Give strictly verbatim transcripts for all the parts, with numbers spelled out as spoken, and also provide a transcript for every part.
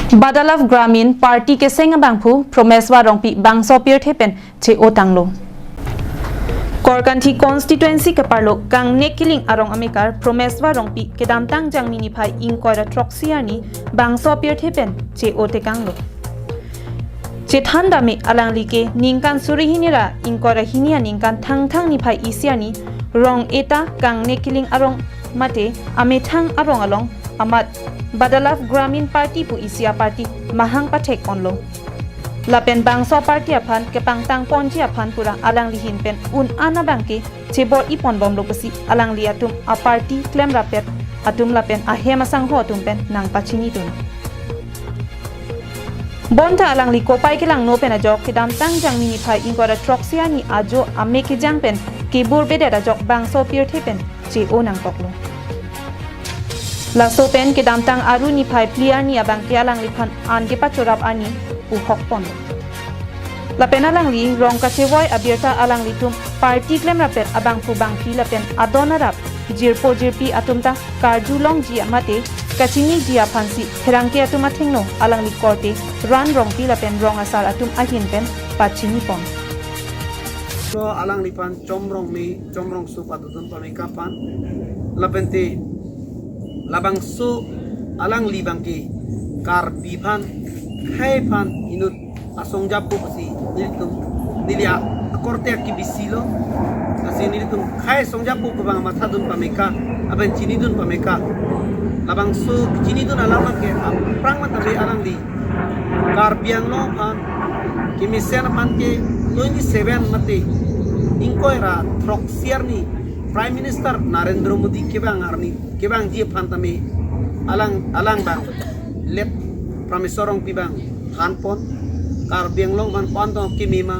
Badalav Gramin Party keseng abangphu Promeswar Rongpi bangso pirthe pen che-o tanglo. Korkanthi constituency keparlo Kangnek Kiling arong amekar Promeswar Rongpi kedamtang Jangmi niphai ingkoi ra throksi arni bangso pirthe pen che-o tekanglo. Chethan dame alangli ke ningkan suri hini ra ingkoi ra hini aningkan Thangthang niphai isi arni rong eta Kangnek Kiling arong mate amethang arong along amat Badalav Gramin Party pu isi a-party mahang pathek ponlo. Lapen bangso party aphan kepangtang ponji aphan pura alangli ahin pen un-an abangke chebor-i ponbomlo pusi alangli atum a-party klemrap-et atum lapen ahem asangho atum pen nangpachinidun. Bonta alangli kopai kelangno pen ajok kedamtang Jangmi niphai ingkoi ra throksi arni ajo amek kejang pen kebur bedet ajok bangso pirthe pen che-o nangkoklo. Laso pen kedamtang Aru niphai phli arni abangke alangliphan an kepachorap arni pu hok ponlo. Lapen alangli rong kachevoi abirta alanglitum party klemrap-et abangphu bangphi lapen adon arap jirpo jirpi atum ta karjulongji mate kachiniji aphansi pherangke atum athengno alangli korte Ran Rongpi lapen rong asar atum ahin pen pachini pon. So alangliphan chomrong me chomrong so padodun pameka aphan lapente labangso alangli abangke Karbi aphan khei aphan inut asong japo pusi nelitum neli a- akorte akibisi lo. Lasi nelitum khei song japo kevang mathadun pameka, aben chinidun pameka. Labangso chinidun alam ke aphrang matame alangli Karbi Anglong aphan kemesen aphan ke twenty seven mate ingkoi ra throksi arni Prime Minister Narendra Modi kevang arni kevangji aphan tame alang alang abang lep Promeswar Rongpi abang than pon Karbi Anglong aphan ko-an tong keme ma,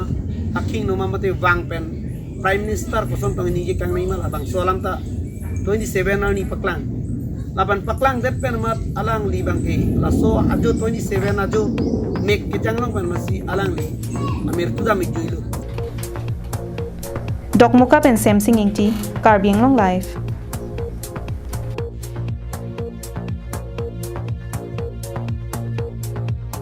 akhing no ma mate vang pen Prime Minister koson tong ningje kangnai ma labangso alam ta twenty seven arni paklang. Lapen paklangdet pen mat alangli abangke laso ajo twenty seven ajo mek kejang along pen masi alangli amirtu dam-ik juilo. Dokmoka pen Semsing Ingti, Karbi Anglong Live.